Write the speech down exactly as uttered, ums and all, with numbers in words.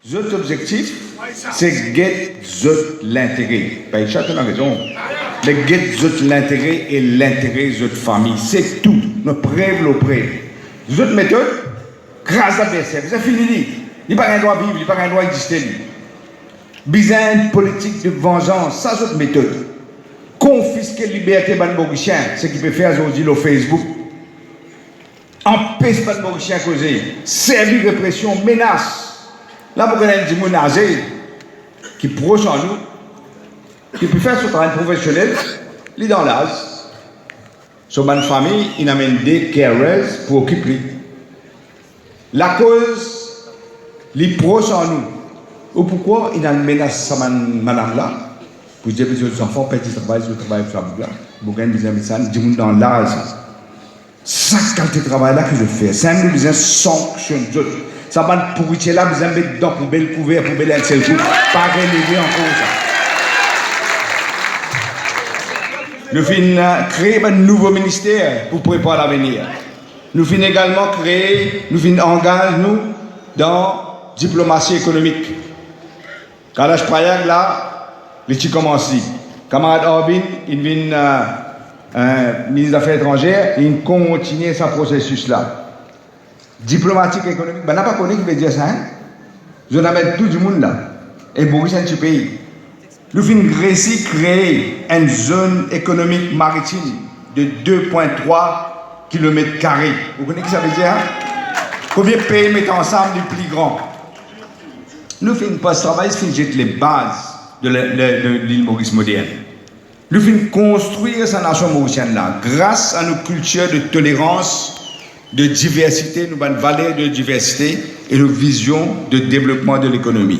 Zot obzektif, se get zot lintere. Paisa, to ena rezon. Me get zot lintere e lintere zot fami. Se tou. Nou prev lor prev. Zot metod, kraz ladverser. Bizin fini li. Li pa gagn drwa viv, li pa gagn drwa existe, li. Bizin enn politik de vanzans. Sa zot metod. Konfiske liberte bann Morisien, seki pe fer zordi lor Facebook. Anpes bann Morisien koze, servi represion, menas. La, mo konn enn dimoun aze ki pros ar nou, ki pe fer so travay profesionel, li dan laz. So bann fami inn amenn de carers pou okip li. Lakoz li pros ar nou. Ou pou krwar inn al menas sa bann madam la, pou dir, "Zot zanfan perdi travay, zot travay pou sa boug la." Boug la bizin met sa, dimoun dan laz. Sa kalite travay la ki zot fer, sa nou bizin sanksionn zot. Sa bann pouritir la bizin met dan poubel, kouver poubel enn sel kou. Pa releve ankor sa. Nou finn, eh, kree bann nouvo minister pou prepar lavenir. Nou finn egalman kree, nou finn angaz nou dan diplomasi ekonomik. Kailash Prayag la, li ti koumans li. Kamarad Arvind, li vinn, eh, eh, minis zafer etranzer, li kontinie sa prosesis la. Diplomatik ekonomik, bann la pa kone ki vedir sa, en? Zot amenn tou dimoun la. E Moris enn ti pei. Nou finn resi kree enn zone ekonomik maritim de de pwin trwa kilomet kare. Ou kone ki sa vedir, en? Konbien pei met ansam, li pli gran. Nou finn pas travay, finn zet lebaz de le, le, de lil Moris modern. Nou finn konstrir sa nasion morisienn la, gras a nou kiltir de tolerans, de diversite, nou bann valer de diversite e nou vizion de devlopman de lekonomi.